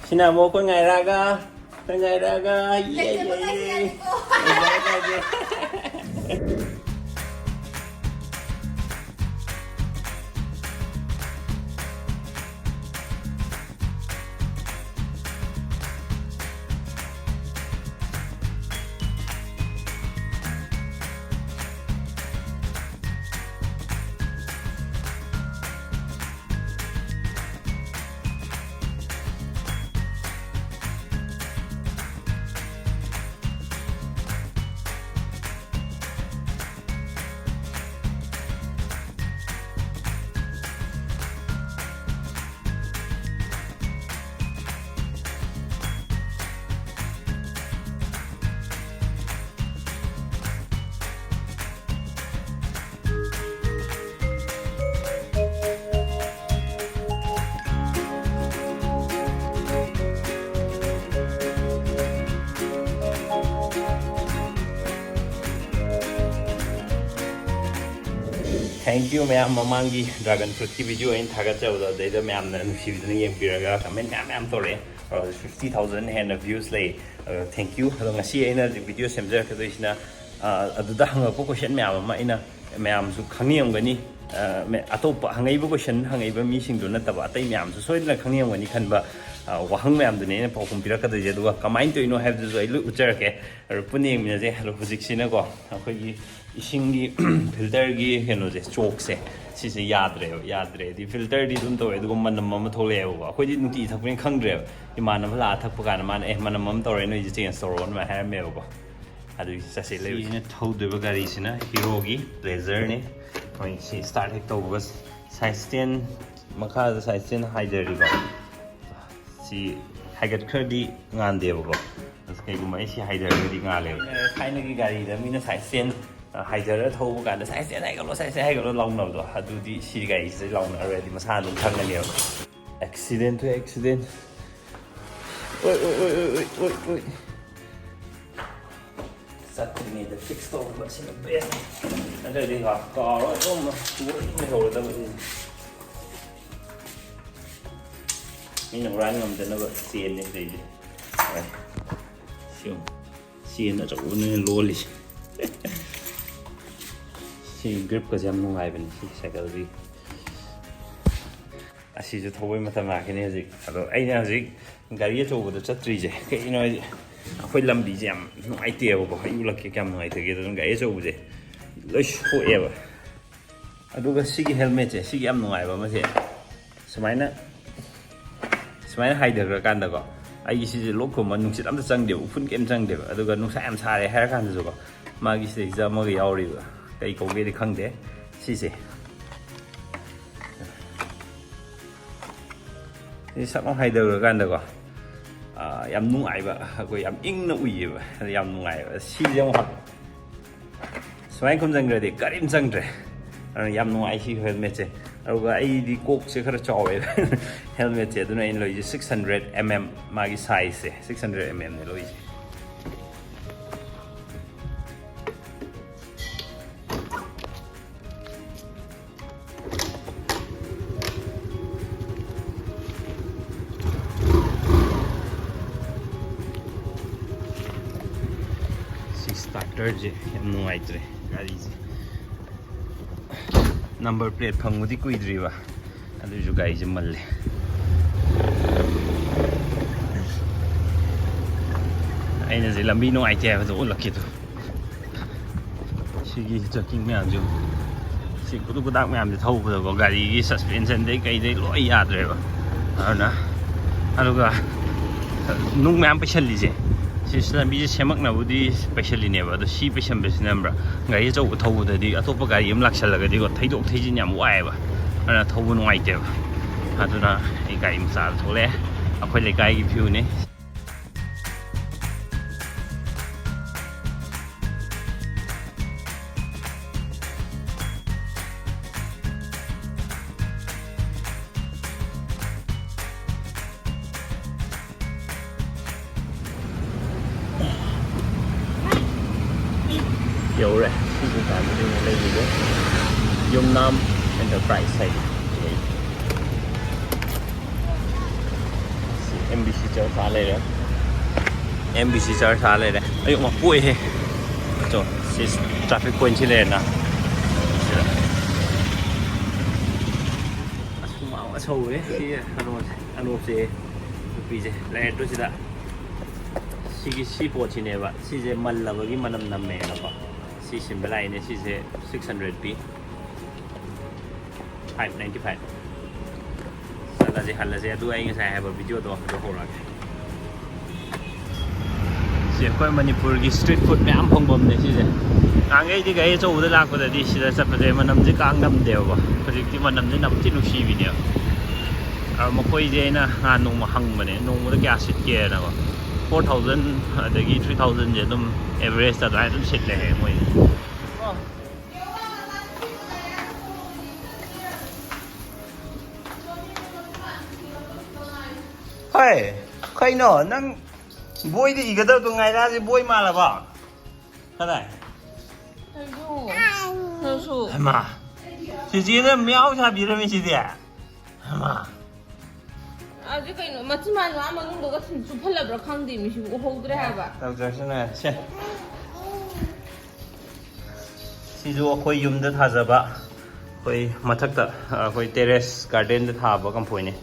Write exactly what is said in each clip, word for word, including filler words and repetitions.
ꯁꯤꯅ ꯑꯃꯨꯛ ꯑꯩꯈꯣꯏ ꯉꯥꯏꯔꯛꯑꯒ, ꯑꯩꯈꯣꯏ ꯉꯥꯏꯔꯛꯑꯒ, ꯌꯦ, ꯌꯦ, ꯌꯦ꯫ Thank you ꯃꯌꯥꯝ꯫ ꯃꯃꯥꯡꯒꯤ dragon fruitꯀꯤ video ꯑꯩꯅ ꯊꯥꯒꯠꯆꯕꯗꯣ, ꯑꯗꯩꯗ ꯃꯌꯥꯝꯅ ꯅꯨꯡꯁꯤꯕꯤꯗꯅ ꯌꯦꯡꯕꯤꯔꯒ comment ꯃꯌꯥꯝ ꯃꯌꯥꯝ ꯇꯧꯔꯛꯑꯦ꯫ ꯑꯗꯣ fifty thousand ꯍꯦꯟꯅ views ꯂꯩ꯫ ꯑꯗꯣ thank you꯫ ꯑꯗꯣ ꯉꯁꯤ ꯑꯩꯅ ꯍꯧꯖꯤꯛ video ꯁꯦꯝꯖꯔꯛꯀꯗꯣꯏꯁꯤꯅ, ꯑ, ꯑꯗꯨꯗ ꯍꯪꯉꯛꯄ question ꯃꯌꯥꯝ ꯑꯃ ꯑꯩꯅ, ꯃꯌꯥꯝꯁꯨ ꯈꯪꯅꯤꯡꯉꯝꯒꯅꯤ꯫ ꯑ, ꯃ-, ꯑꯇꯣꯞꯄ ꯍꯪꯉꯛꯏꯕ question ꯍꯪꯉꯛꯏꯕ ꯃꯤꯁꯤꯡꯗꯨ ꯅꯠꯇꯕ ꯑꯇꯩ ꯃꯌꯥꯝꯁꯨ ꯁꯣꯏꯗꯅ ꯈꯪꯅꯤꯡꯉꯝꯒꯅꯤ ꯈꯟꯕ, ꯑ, ꯋꯥꯍꯪ ꯃꯌꯥꯝꯗꯨꯅꯦ ꯑꯩꯅ ꯄꯥꯎꯈꯨꯝ ꯄꯤꯔꯛꯀꯗꯣꯏꯁꯦ꯫ ꯑꯗꯨꯒ ꯀꯃꯥꯏꯅ ꯇꯧꯔꯤꯅꯣ ꯍꯥꯏꯕꯗꯨꯁꯨ ꯑꯩ ꯂꯣꯏ ꯎꯠꯆꯔꯛꯀꯦ꯫ ꯑꯗꯣ ꯄꯨꯟꯅ ꯌꯦꯡꯃꯤꯟꯅꯁꯦ꯫ ꯑꯗꯣ ꯍꯧꯖꯤꯛꯁꯤꯅꯀꯣ, ꯑꯩꯈꯣꯏꯒꯤ ꯏꯁꯤꯡꯒꯤ filterꯒꯤ ꯀꯩꯅꯣꯁꯦ, ꯆꯣꯛꯁꯦ, ꯁꯤꯁꯦ ꯌꯥꯗ꯭ꯔꯦꯕ꯫ ꯌꯥꯗ꯭ꯔꯦꯗꯤ filterꯗꯤ ꯑꯗꯨꯝ ꯇꯧꯋꯦ, ꯑꯗꯨꯒ ꯃꯅꯝ ꯑꯃ ꯊꯣꯛꯂꯛꯑꯦꯕꯀꯣ꯫ ꯑꯩꯈꯣꯏꯗꯤ ꯅꯨꯡꯇꯤꯒꯤ ꯊꯛꯄꯅꯤꯅ ꯈꯪꯗ꯭ꯔꯦꯕ꯫ ꯏꯃꯥꯟꯅꯕ ꯂꯥꯛꯑ ꯊꯛꯄ ꯀꯥꯟꯗ ꯃꯥꯅ, "ꯑꯦ, ꯃꯅꯝ ꯑꯃ ꯇꯧꯔꯦ, ꯅꯣꯏꯁꯦ change ꯇꯧꯔꯣ" ꯑꯗꯨꯃꯥꯏꯅ ꯍꯥꯏꯔꯝꯃꯦꯕꯀꯣ꯫ ꯑꯗꯨꯒꯤ ꯆꯠꯁꯤ ꯂꯩꯔꯨꯁꯤ꯫ ꯁꯤꯁꯤꯅ ꯊꯧꯗꯣꯏꯕ ꯒꯥꯔꯤꯁꯤꯅ Heroꯒꯤ Pleasureꯅꯤ꯫ ꯃꯣꯏ ꯁꯤ start ꯍꯦꯛ ꯇꯧꯕꯒ size ten, ꯃꯈꯥꯗ size ten ꯍꯥꯏꯗꯔꯤꯕ꯫ ꯁꯤ ꯍꯥꯏꯒꯠꯈ꯭ꯔꯗꯤ ꯉꯥꯟꯗꯦꯕꯀꯣ꯫ ꯑꯁ, ꯀꯩꯒꯨꯝꯕ ꯑꯩ ꯁꯤ ꯍꯥꯏꯗꯔꯒꯗꯤ ꯉꯥꯜꯂꯦꯕ꯫ ꯑꯦ, ꯊꯥꯏꯅꯒꯤ ꯒꯥꯔꯤꯗ ꯃꯤꯅ size ten, ꯑ, ꯍꯥꯏꯗꯔ ꯊꯧꯕ ꯀꯥꯟꯗ "size ten ꯍꯥꯏꯒꯠꯂꯣ, size ten ꯍꯥꯏꯒꯠꯂꯣ" ꯂꯥꯎꯅꯕꯗꯣ, ꯑꯗꯨꯗꯤ ꯁꯤ ꯒꯥꯔꯤꯁꯤꯗ ꯂꯥꯎꯅꯔꯣꯏ, ꯍꯥꯏꯗꯤ ꯃꯁꯥꯅ ꯑꯗꯨꯝ ꯈꯪꯉꯅꯦꯕ꯫ Accident ꯊꯣꯛꯑꯦ, accident꯫ ꯑꯣꯏ, ꯑꯣꯏ, ꯑꯣꯏ꯫ ꯆꯠꯇ꯭ꯔꯤꯉꯩꯗ fix ꯇꯧꯕ ꯁꯤꯅ best꯫ ꯅꯠꯇ꯭ꯔꯗꯤ ꯉꯥꯏꯍꯥꯛ ꯀꯥꯎꯔ ꯑꯗꯨꯝ ꯂꯩꯍꯧꯔꯗꯕꯅꯤ꯫ ꯃꯤꯅ ꯍꯨꯔꯥꯟ ꯉꯝꯗꯅꯕ ꯆꯦꯟꯅꯦ ꯁꯤꯗꯩꯗꯤ꯫ ꯍꯣꯏ꯫ ꯁꯤ ꯌꯦꯡꯉꯨ꯫ ꯆꯦꯟ ꯑꯆꯧꯕꯅꯤꯅ ꯂꯣꯜꯂꯤꯁꯦ꯫ ꯁꯤ ꯒ꯭ꯔꯤꯞꯀꯁꯦ ꯌꯥꯝ ꯅꯨꯡꯉꯥꯏꯕꯅꯤ ꯁꯤ ꯁꯥꯏꯀꯜꯁꯤ꯫ ꯑꯁꯤꯁꯨ ꯊꯧꯕꯩ ꯃꯇꯝ ꯂꯥꯛꯈꯤꯅꯤ ꯍꯧꯖꯤꯛ꯫ ꯑꯗꯣ ꯑꯩꯅ ꯍꯧꯖꯤꯛ ꯒꯥꯔꯤ ꯑꯆꯧꯕꯗ ꯆꯠꯇ꯭ꯔꯤꯁꯦ ꯀꯩꯒꯤꯅꯣ ꯍꯥꯏꯗꯤ ꯑꯩꯈꯣꯏ ꯂꯝꯕꯤꯁꯦ ꯌꯥꯝ ꯅꯨꯡꯉꯥꯏꯇꯦꯕꯀꯣ꯫ ꯑꯩ ꯎꯠꯂꯛꯀꯦ ꯀꯌꯥꯝ ꯅꯨꯡꯉꯥꯏꯇꯒꯦ꯫ ꯑꯗꯨꯅ ꯒꯥꯔꯤ ꯑꯆꯧꯕꯁꯦ ꯂꯣꯏ ꯁꯣꯛꯑꯦꯕ꯫ ꯑꯗꯨꯒ ꯁꯤꯒꯤ ꯍꯦꯜꯃꯦꯠꯁꯦ ꯁꯤꯒꯤ ꯌꯥꯝ ꯅꯨꯡꯉꯥꯏꯕ ꯑꯃꯁꯦ ꯁꯨꯃꯥꯏꯅ ꯁꯨꯃꯥꯏꯅ ꯍꯥꯏꯊꯈ꯭ꯔꯀꯥꯟꯗꯀꯣ, ꯑꯩꯒꯤ ꯁꯤꯁꯦ ꯂꯣꯛ ꯈꯨꯝꯕ ꯅꯨꯡꯁꯤꯠ ꯑꯝꯇ ꯆꯪꯗꯦꯕ, ꯎꯐꯨꯟ ꯀꯩꯝ ꯆꯪꯗꯦꯕ꯫ ꯑꯗꯨꯒ ꯅꯨꯡꯁꯥ ꯌꯥꯝ ꯁꯥꯔꯦ ꯍꯥꯏꯔ ꯀꯥꯟꯗꯁꯨꯀꯣ, ꯃꯥꯒꯤ ꯁꯤꯗꯩꯁꯤꯗ ꯑꯃꯒ ꯌꯥꯎꯔꯤꯕ, ꯀꯩ ꯀꯧꯒꯦꯗꯤ ꯈꯪꯗꯦ ꯁꯤꯁꯦ꯫ ꯁꯤ ꯁꯛ ꯑꯃ ꯍꯥꯏꯊꯈ꯭ꯔꯀꯥꯟꯗꯀꯣ, ꯑꯥ, ꯌꯥꯝ ꯅꯨꯡꯉꯥꯏꯕ, ꯑꯩꯈꯣꯏ ꯌꯥꯝ ꯏꯪꯅ ꯎꯏꯌꯦꯕ, ꯑꯗ ꯌꯥꯝ ꯅꯨꯡꯉꯥꯏꯕ꯫ ꯁꯤꯁꯦ ꯑꯃꯨꯛ ꯍꯥꯞ-, ꯁꯨꯃꯥꯏꯅ ꯈꯨꯝꯖꯤꯟꯈ꯭ꯔꯗꯤ ꯀꯔꯤꯝ ꯆꯪꯗ꯭ꯔꯦ꯫ ꯑꯗꯨꯅ ꯌꯥꯝ ꯅꯨꯡꯉꯥꯏ ꯁꯤ ꯍꯦꯜꯃꯦꯠꯁꯦ꯫ ꯑꯗꯨꯒ ꯑꯩꯗꯤ ꯀꯣꯛꯁꯦ ꯈꯔ ꯆꯥꯎꯋꯦꯕ ꯍꯦꯜꯃꯦꯠꯁꯦ꯫ ꯑꯗꯨꯅ ꯑꯩꯅ ꯂꯧꯔꯤꯁꯦ six hundred mm, ꯃꯥꯒꯤ ꯁꯥꯏꯖꯁꯦ six hundred mmꯅꯦ ꯂꯧꯔꯤꯁꯦ꯫ ꯁꯤ ꯁ꯭ꯇꯥꯔꯇꯔꯁꯦ ꯌꯥꯝ ꯅꯨꯡꯉꯥꯏꯇ꯭ꯔꯦ ꯒꯥꯔꯤꯁꯦ꯫ ꯅꯝꯕꯔ ꯄ꯭ꯂꯦꯠ ꯐꯪꯕꯗꯤ ꯀꯨꯏꯗ꯭ꯔꯤꯕ, ꯑꯗꯨꯏꯁꯨ ꯒꯥꯔꯤꯁꯦ ꯃꯜꯂꯦ꯫ ꯑꯩꯅ ꯍꯧꯖꯤꯛ ꯂꯝꯕꯤ ꯅꯨꯡꯉꯥꯏꯇꯦ ꯍꯥꯏꯕꯗꯣ ꯎꯠꯂꯛꯀꯦ ꯇꯨ꯫ ꯁꯤꯒꯤ ꯖꯔꯀꯤꯡ ꯃꯌꯥꯝꯁꯨ, ꯁꯤ ꯈꯨꯗꯨꯛ ꯈꯨꯗꯥꯛ ꯃꯌꯥꯝꯁꯦ ꯊꯧꯕꯗꯀꯣ, ꯒꯥꯔꯤꯒꯤ ꯁꯁꯄꯦꯟꯁꯟꯗꯩ ꯀꯩꯗꯩ ꯂꯣꯏ ꯌꯥꯗ꯭ꯔꯦꯕ꯫ ꯑꯗꯨꯅ, ꯑꯗꯨꯒ ꯅꯨꯡ ꯃꯌꯥꯝ ꯄꯩꯁꯜꯂꯤꯁꯦ, ꯁꯤ ꯂꯝꯕꯤꯁꯦ ꯁꯦꯝꯃꯛꯅꯕꯕꯨꯗꯤ ꯄꯩꯁꯜꯂꯤꯅꯦꯕ꯫ ꯑꯗꯣ ꯁꯤ ꯄꯩꯁꯟꯕꯁꯤꯅ ꯈꯪꯕ꯭ꯔꯥ, ꯒꯥꯔꯤ ꯑꯆꯧꯕ ꯊꯧꯕꯗꯗꯤ ꯑꯇꯣꯞꯄ ꯒꯥꯔꯤ ꯑꯃ ꯂꯥꯛꯁꯜꯂꯒꯗꯤꯀꯣ, ꯊꯩꯗꯣꯛ ꯊꯩꯖꯤꯟ ꯌꯥꯝ ꯋꯥꯏꯑꯦꯕ꯫ ꯑꯗꯨꯅ ꯊꯧꯕ ꯅꯨꯡꯉꯥꯏꯇꯦꯕ꯫ ꯑꯗꯨꯅ ꯑꯩ ꯒꯥꯔꯤ ꯃꯆꯥꯗ ꯊꯣꯛꯂꯛꯑꯦ꯫ ꯑꯩꯈꯣꯏ ꯂꯩꯀꯥꯏꯒꯤ ꯚ꯭ꯌꯨꯅꯤ꯫ ꯌꯧꯔꯦ꯫ ꯁꯤ ꯗꯨꯀꯥꯟꯗꯨꯗ ꯑꯩꯅ ꯂꯩꯔꯤꯁꯦ ꯌꯨꯝꯅꯥꯝ ꯑꯦꯟꯇꯔꯄ꯭ꯔꯥꯏꯁ ꯍꯥꯏꯗꯣ ꯁꯤꯗꯩ꯫ ꯑꯦꯝ ꯕꯤ ꯁꯤ ꯆꯔꯆ ꯑꯥ ꯂꯩꯔꯦ꯫ ꯑꯦꯝ ꯕꯤ ꯁꯤ ꯆꯔꯆ ꯑꯥ ꯂꯩꯔꯦ꯫ ꯑꯌꯨꯛ ꯉꯟꯇꯥ ꯄꯣꯛꯏꯍꯦ꯫ ꯆꯣ, ꯁꯤ ꯇ꯭ꯔꯥꯐꯤꯛ ꯄꯣꯏꯟꯠꯁꯤ ꯂꯩꯔꯦꯅ꯫ ꯁꯤꯗ꯫ ꯑꯁ, ꯍꯨꯃꯥꯡ ꯐꯖꯅ ꯁꯧꯋꯦ꯫ ꯁꯤ ꯀꯩꯅꯣꯁꯦ, ꯑꯅꯣꯞꯁꯦ, ꯅꯨꯄꯤꯁꯦ ꯂꯩꯔꯛꯇꯣꯏꯁꯤꯗ꯫ ꯁꯤꯒꯤ, ꯁꯤ ꯄꯣꯠꯁꯤꯅꯦꯕ꯫ ꯁꯤꯁꯦ ꯃꯜꯂꯕꯒꯤ ꯃꯅꯝ ꯅꯝꯃꯦꯅꯀꯣ꯫ ꯁꯤ ꯁꯤꯟꯕ ꯂꯥꯛꯏꯅꯦ꯫ ꯁꯤꯁꯦ six hundred ꯄꯤ꯫ Five ninety five꯫ ꯆꯠꯂꯁꯦ, ꯍꯜꯂꯁꯦ꯫ ꯑꯗꯨ ꯑꯩ ꯉꯁꯥꯏ ꯍꯥꯏꯕ ꯚꯤꯗꯤꯑꯣꯗꯣ ꯑꯗꯨ ꯍꯧꯔꯛꯑꯒꯦ꯫ ꯁꯤ ꯑꯩꯈꯣꯏ ꯃꯅꯤꯄꯨꯔꯒꯤ street food ꯃꯌꯥꯝ ꯐꯪꯐꯝꯅꯦ ꯁꯤꯁꯦ꯫ ꯅꯍꯥꯟꯈꯩꯗꯤ ꯒꯥꯔꯤ ꯑꯆꯧꯕꯗ ꯂꯥꯛꯄꯗꯗꯤ ꯁꯤꯗ ꯆꯠꯄꯁꯦ ꯃꯅꯝꯁꯦ ꯈꯥꯡ ꯉꯝꯗꯦꯕꯀꯣ꯫ ꯍꯧꯖꯤꯛꯇꯤ ꯃꯅꯝꯁꯦ ꯌꯥꯝ ꯊꯤ ꯅꯨꯡꯁꯤꯕꯤꯅꯦꯕ꯫ ꯑ, ꯃꯈꯣꯏꯁꯦ ꯑꯩꯅ ꯅꯍꯥꯟ ꯅꯣꯡꯃ ꯍꯪꯕꯅꯦ, ꯅꯣꯡꯃꯗ ꯀꯌꯥ ꯁꯤꯠꯀꯦꯅꯀꯣ꯫ Four thousand ꯑꯗꯒꯤ three thousandꯁꯦ ꯑꯗꯨꯝ average ꯑꯗꯨꯃꯥꯏꯅ ꯑꯗꯨꯝ ꯁꯤꯠꯂꯦ ꯍꯥꯏꯌꯦ ꯃꯣꯏꯁꯦ꯫ ꯍꯣꯏ, ꯀꯩꯅꯣ ꯅꯪ ꯕꯣꯏꯗ ꯏꯒꯗꯕꯗꯣ ꯉꯥꯏꯔꯛꯑꯁꯦ, ꯕꯣꯏ ꯃꯥꯜꯂꯕ? ꯀꯗꯥꯏ? ꯀꯩꯅꯣ? ꯅꯪꯁꯨ꯫ ꯍꯩꯃꯥ, ꯆꯤꯆꯦꯅ ꯃꯤꯌꯥꯎ ꯁꯥꯕꯤꯔꯝꯃꯤ ꯁꯤꯗꯤ꯫ ꯍꯩꯃꯥ꯫ ꯑꯗꯨ ꯀꯩꯅꯣ, ꯃꯆꯤꯟ ꯃꯅꯥꯎ ꯃꯅꯨꯡꯗꯒ ꯊꯤꯟ ꯆꯨꯞꯍꯜꯂꯕ꯭ꯔꯥ ꯈꯪꯗꯦ, ꯃꯤꯁꯤꯕꯨ ꯎꯍꯧꯗ꯭ꯔꯦ ꯍꯥꯏꯕ꯫ ꯇꯧꯖꯔꯁꯅꯨ, ꯁꯦ꯫ ꯁꯤꯁꯨ ꯑꯩꯈꯣꯏ ꯌꯨꯝꯗ ꯊꯥꯖꯕ, ꯑꯩꯈꯣꯏ ꯃꯊꯛꯇ, ꯑꯩꯈꯣꯏ terrace gardenꯗ ꯊꯥꯕ ꯀꯝꯐꯣꯏꯅꯦ꯫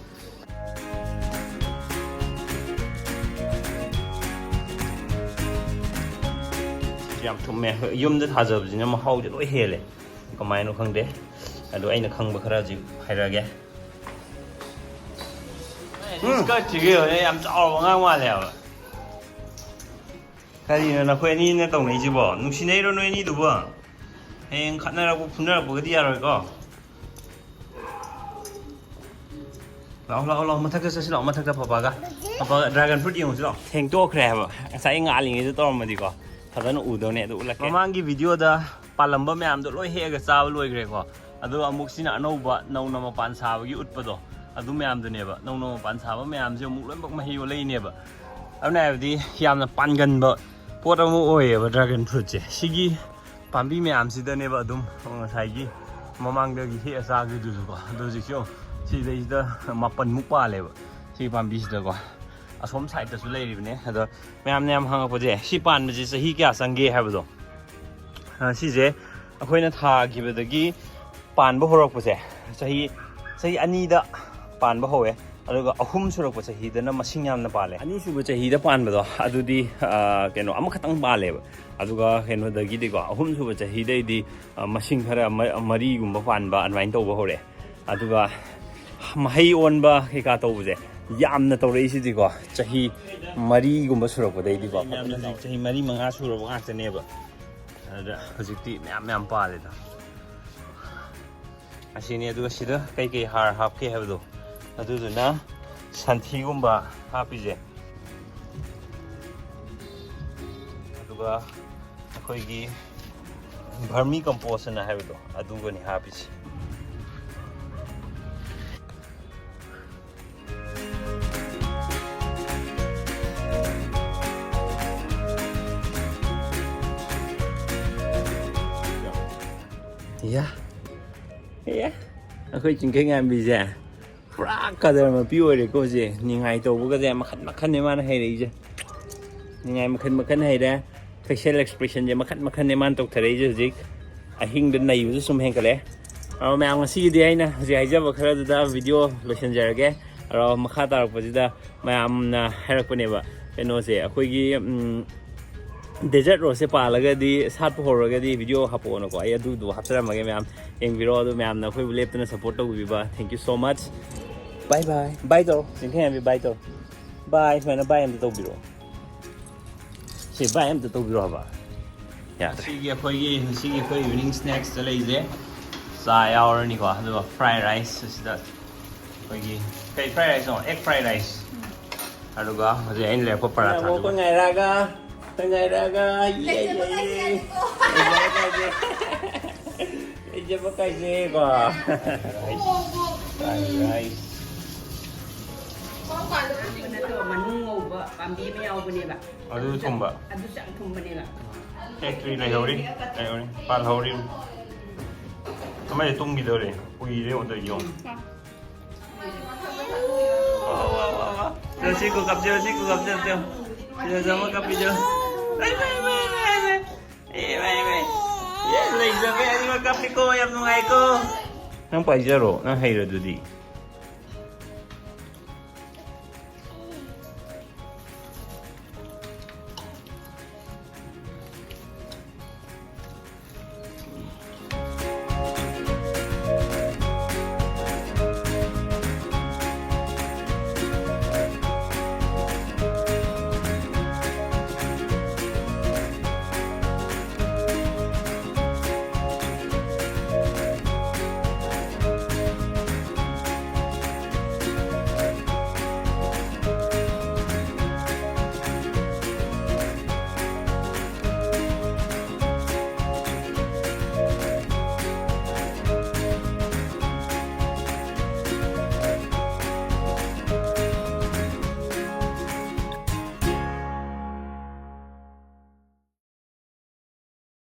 ꯌꯥꯝ ꯊꯨꯝꯃꯦ꯫ ꯌꯨꯝꯗ ꯊꯥꯖꯕꯁꯤꯅ ꯃꯍꯥꯎꯁꯦ ꯂꯣꯏ ꯍꯦꯜꯂꯦ꯫ ꯀꯃꯥꯏꯅꯣ ꯈꯪꯗꯦ꯫ ꯑꯗꯣ ꯑꯩꯅ ꯈꯪꯕ ꯈꯔ ꯍꯧꯖꯤꯛ ꯍꯥꯏꯔꯛꯑꯒꯦ꯫ ꯎꯝ꯫ Skirtꯁꯤꯒꯤ ꯑꯣꯏꯅ ꯌꯥꯝ ꯆꯥꯎꯔꯕ ꯑꯉꯥꯡ ꯃꯥꯜꯂꯦ ꯍꯥꯏꯕ꯫ ꯀꯔꯤꯅꯣ ꯅꯈꯣꯏ ꯑꯅꯤꯅ ꯇꯧꯅꯩꯁꯤꯕꯣ? ꯅꯨꯡꯁꯤꯅꯩꯔꯣ ꯅꯣꯏ ꯑꯅꯤꯗꯨꯕꯣ? ꯍꯌꯦꯡ ꯈꯠꯅꯔꯛꯄ ꯐꯨꯅꯔꯛꯄꯒꯗꯤ ꯌꯥꯔꯣꯏꯀꯣ꯫ ꯂꯥꯛꯑꯣ, ꯂꯥꯛꯑꯣ, ꯂꯥꯛꯑꯣ, ꯃꯊꯛꯇ ꯆꯠꯁꯤ ꯂꯥꯛꯑꯣ, ꯃꯊꯛꯇ ꯄꯄꯥꯒ꯫ ꯄꯄꯥꯒ dragon fruit ꯌꯦꯡꯉꯨꯁꯤ ꯂꯥꯛꯑꯣ꯫ ꯊꯦꯡꯗꯣꯛꯈ꯭ꯔꯦ ꯍꯥꯏꯕ꯫ ꯉꯁꯥꯏ ꯉꯥꯜꯂꯤꯉꯩꯗ ꯇꯧꯔꯝꯃꯗꯤꯀꯣ ꯐꯖꯅ ꯎꯗꯧꯅꯦ꯫ ꯑꯗꯨ ꯎꯠꯂꯛꯀꯦ꯫ ꯃꯃꯥꯡꯒꯤ videoꯗ ꯄꯥꯜꯂꯝꯕ ꯃꯌꯥꯝꯗꯣ ꯂꯣꯏ ꯍꯦꯛꯑꯒ ꯆꯥꯕ ꯂꯣꯏꯈ꯭ꯔꯦꯀꯣ꯫ ꯑꯗꯣ ꯑꯃꯨꯛ ꯁꯤꯅ ꯑꯅꯧꯕ ꯅꯧꯅ ꯃꯄꯥꯟ ꯁꯥꯕꯒꯤ ꯎꯠꯄꯗꯣ, ꯑꯗꯨ ꯃꯌꯥꯝꯗꯨꯅꯦꯕ꯫ ꯅꯧꯅ ꯃꯄꯥꯟ ꯁꯥꯕ ꯃꯌꯥꯝꯁꯦ ꯑꯃꯨꯛ ꯂꯣꯏꯅꯃꯛ ꯃꯍꯩ ꯑꯣꯜꯂꯛꯏꯅꯦꯕ꯫ ꯑꯗꯨꯅ ꯍꯥꯏꯕꯗꯤ ꯌꯥꯝꯅ ꯄꯥꯟꯒꯟꯕ ꯄꯣꯠ ꯑꯃ ꯑꯣꯏꯌꯦꯕ dragon fruitꯁꯦ꯫ ꯁꯤꯒꯤ ꯄꯥꯝꯕꯤ ꯃꯌꯥꯝꯁꯤꯗꯅꯦꯕ ꯑꯗꯨꯝ ꯉꯁꯥꯏꯒꯤ ꯃꯃꯥꯡꯗꯒꯤ ꯍꯦꯛꯑ ꯆꯥꯈ꯭ꯔꯤꯗꯨꯁꯨꯀꯣ꯫ ꯑꯗꯣ ꯍꯧꯖꯤꯛꯁꯨ ꯁꯤꯗꯩꯁꯤꯗ ꯃꯥꯄꯟꯃꯨꯛ ꯄꯥꯜꯂꯦꯕ ꯁꯤ ꯄꯥꯝꯕꯤꯁꯤꯗꯀꯣ꯫ ꯑꯁꯣꯝ ꯁꯥꯏꯠꯇꯁꯨ ꯂꯩꯔꯤꯕꯅꯦ꯫ ꯑꯗꯣ ꯃꯌꯥꯝꯅ ꯌꯥꯝ ꯍꯪꯉꯛꯄꯁꯦ, ꯁꯤ ꯄꯥꯟꯕꯁꯦ ꯆꯍꯤ ꯀꯌꯥ ꯆꯪꯒꯦ ꯍꯥꯏꯕꯗꯣ, ꯑ, ꯁꯤꯁꯦ ꯑꯩꯈꯣꯏꯅ ꯊꯥꯈꯤꯕꯗꯒꯤ ꯄꯥꯟꯕ ꯍꯧꯔꯛꯄꯁꯦ ꯆꯍꯤ, ꯆꯍꯤ ꯑꯅꯤꯗ ꯄꯥꯟꯕ ꯍꯧꯋꯦ꯫ ꯑꯗꯨꯒ ꯑꯍꯨꯝ ꯁꯨꯔꯛꯄ ꯆꯍꯤꯗꯅ ꯃꯁꯤꯡ ꯌꯥꯝꯅ ꯄꯥꯜꯂꯦ꯫ ꯑꯅꯤꯁꯨꯕ ꯆꯍꯤꯗ ꯄꯥꯟꯕꯗꯣ ꯑꯗꯨꯗꯤ, ꯑ, ꯀꯩꯅꯣ, ꯑꯃꯈꯛꯇꯪ ꯄꯥꯜꯂꯦꯕ꯫ ꯑꯗꯨꯒ ꯀꯩꯅꯣꯗꯒꯤꯗꯤꯀꯣ, ꯑꯍꯨꯝꯁꯨꯕ ꯆꯍꯤꯗꯩꯗꯤ, ꯑ, ꯃꯁꯤꯡ ꯈꯔ ꯃ-, ꯃꯔꯤꯒꯨꯝꯕ ꯄꯥꯟꯕ ꯑꯗꯨꯃꯥꯏꯅ ꯇꯧꯕ ꯍꯧꯔꯛꯑꯦ꯫ ꯑꯗꯨꯒ ꯃꯍꯩ ꯑꯣꯟꯕ ꯀꯩꯀꯥ ꯇꯧꯕꯁꯦ ꯌꯥꯝꯅ ꯇꯧꯔꯛꯏꯁꯤꯗꯤꯀꯣ, ꯆꯍꯤ ꯃꯔꯤꯒꯨꯝꯕ ꯁꯨꯔꯛꯄꯗꯩꯗꯤꯀꯣ꯫ ꯃꯌꯥꯝꯅ ꯍꯧꯖꯤꯛ ꯆꯍꯤ ꯃꯔꯤ ꯃꯉꯥ ꯁꯨꯔꯕ ꯉꯥꯛꯇꯅꯦꯕ꯫ ꯑꯗꯨꯗ ꯍꯧꯖꯤꯛꯇꯤ ꯃꯌꯥꯝ ꯃꯌꯥꯝ ꯄꯥꯜꯂꯦꯗ꯫ ꯑꯁꯤꯅꯤ꯫ ꯑꯗꯨꯒ ꯁꯤꯗ ꯀꯩꯀꯩ ꯍꯥꯔ ꯍꯥꯞꯀꯦ ꯍꯥꯏꯕꯗꯣ, ꯑꯗꯨꯗꯨꯅ ꯁꯟꯊꯤꯒꯨꯝꯕ ꯍꯥꯞꯄꯤꯁꯦ, ꯑꯗꯨꯒ ꯑꯩꯈꯣꯏꯒꯤ ꯚꯔꯃꯤ ꯀꯝꯄꯣꯁ ꯑꯅ ꯍꯥꯏꯕꯗꯣ, ꯑꯗꯨꯒꯅꯤ ꯍꯥꯞꯄꯤꯁꯦ꯫ ꯌꯥ, ꯌꯥ, ꯑꯩꯈꯣꯏ ꯆꯤꯡꯈꯩ ꯉꯥꯟꯕꯤꯁꯦ ꯄꯨꯔꯥ ꯀꯗꯔ ꯃꯄꯤ ꯑꯣꯏꯔꯦꯀꯣ ꯍꯧꯖꯤꯛ꯫ ꯅꯤꯡꯉꯥꯏ ꯇꯧꯕꯒꯁꯦ ꯃꯈꯟ ꯃꯈꯟꯅꯦ ꯃꯥꯅ ꯍꯩꯔꯛꯏꯁꯦ꯫ ꯅꯤꯡꯉꯥꯏ ꯃꯈꯟ ꯃꯈꯟ ꯍꯩꯔꯦ, facial expression ꯁꯦ ꯃꯈꯟ ꯃꯈꯟꯅꯦ ꯃꯥꯅ ꯇꯧꯊꯔꯛꯏꯁꯦ ꯍꯧꯖꯤꯛ꯫ ꯑꯍꯤꯡꯗ ꯅꯩꯕꯁꯨ ꯁꯨꯝ ꯍꯦꯟꯒꯠꯂꯛꯑꯦ꯫ ꯑꯗꯣ ꯃꯌꯥꯝ, ꯉꯁꯤꯒꯤꯗꯤ ꯑꯩꯅ ꯍꯧꯖꯤꯛ ꯍꯥꯏꯖꯕ ꯈꯔꯗꯨꯗ ꯚꯤꯗꯤꯑꯣ ꯂꯣꯏꯁꯤꯟꯖꯔꯒꯦ꯫ ꯑꯗꯣ ꯃꯈꯥ ꯇꯥꯔꯛꯄꯁꯤꯗ ꯃꯌꯥꯝꯅ ꯍꯥꯏꯔꯛꯄꯅꯦꯕ, ꯀꯩꯅꯣꯁꯦ, ꯑꯩꯈꯣꯏꯒꯤ, ꯎꯝ, desert rose ꯁꯦ ꯄꯥꯜꯂꯒꯗꯤ, ꯁꯥꯠꯄ ꯍꯧꯔꯒꯗꯤ ꯚꯤꯗꯤꯑꯣ ꯍꯥꯞꯄꯛꯑꯣꯅꯀꯣ꯫ ꯑꯩ ꯑꯗꯨꯗꯣ ꯍꯥꯞꯆꯔꯝꯃꯒꯦ꯫ ꯃꯌꯥꯝ ꯌꯦꯡꯕꯤꯔꯣ꯫ ꯑꯗꯣ ꯃꯌꯥꯝꯅ ꯑꯩꯈꯣꯏꯕꯨ ꯂꯦꯞꯇꯅ support ꯇꯧꯕꯤꯕ, thank you so much꯫ Bye bye꯫ Bye ꯇꯧꯔꯣ꯫ ꯆꯤꯡꯈꯩꯉꯥꯟꯕꯤ, bye ꯇꯧꯔꯣ꯫ Bye꯫ ꯁꯨꯃꯥꯏꯅ bye ꯑꯝꯇ ꯇꯧꯕꯤꯔꯛꯑꯣ꯫ ꯁꯤ bye ꯑꯝꯇ ꯇꯧꯕꯤꯔꯛꯑꯣ ꯍꯥꯏꯕ꯫ ꯌꯥꯗ꯭ꯔꯦ꯫ ꯁꯤꯒꯤ ꯑꯩꯈꯣꯏꯒꯤ, ꯉꯁꯤꯒꯤ ꯑꯩꯈꯣꯏ evening snacks ꯇ ꯂꯩꯁꯦ, ꯆꯥ ꯌꯥꯎꯔꯅꯤꯀꯣ, ꯑꯗꯨꯒ fried rice ꯑꯁꯤꯗ ꯑꯩꯈꯣꯏꯒꯤ, ꯀꯩ fried rice ꯅꯣ? Egg fried rice꯫ ꯑꯗꯨꯒ ꯍꯧꯖꯤꯛ ꯑꯩꯅ ꯂꯩꯔꯛꯄ ꯄꯔꯥꯊꯥꯗꯨꯒ꯫ ꯑꯩꯈꯣꯏ ꯉꯥꯏꯔꯛꯑꯒ, ꯑꯩꯈꯣꯏ ꯉꯥꯏꯔꯛꯑꯒ, ꯌꯦ, ꯌꯦ, ꯌꯦ꯫ ꯂꯩꯖꯕ ꯀꯥꯏꯁꯦꯀꯣ꯫ Fried rice꯫ ꯅꯠꯇꯕ ꯃꯅꯨꯡ ꯉꯧꯕ ꯄꯥꯝꯕꯤ ꯑꯃ ꯌꯥꯎꯕꯅꯦꯕ꯫ ꯑꯗꯨ ꯊꯨꯝꯕ? ꯑꯗꯨꯁꯨ ꯌꯥꯝ ꯊꯨꯝꯕꯅꯦꯕ꯫ Factory ꯂꯩꯍꯧꯔꯤ, ꯂꯩꯍꯧꯔꯤ, ꯄꯥꯜꯍꯧꯔꯤ꯫ ꯑꯃꯗꯤ ꯇꯨꯝꯈꯤꯗꯧꯔꯦ, ꯎꯏꯔꯦ ꯑꯣꯟꯗ ꯌꯦꯡꯉꯣ꯫ ꯋꯥ, ꯋꯥ, ꯋꯥ, ꯋꯥ꯫ ꯁꯤ ꯀꯨ ꯀꯞꯁꯦ, ꯁꯤ ꯀꯨ ꯀꯞꯁꯦ, ꯁꯤ ꯀꯨ ꯀꯞꯁꯦ꯫ ꯑꯦ, ꯂꯩꯖꯕ ꯑꯅꯤꯃꯛ ꯀꯞꯄꯤꯀꯣ, ꯌꯥꯝ ꯅꯨꯡꯉꯥꯏꯀꯣ꯫ ꯅꯪ ꯄꯥꯏꯖꯔꯣ, ꯅꯪ ꯍꯩꯔꯗꯨꯗꯤ꯫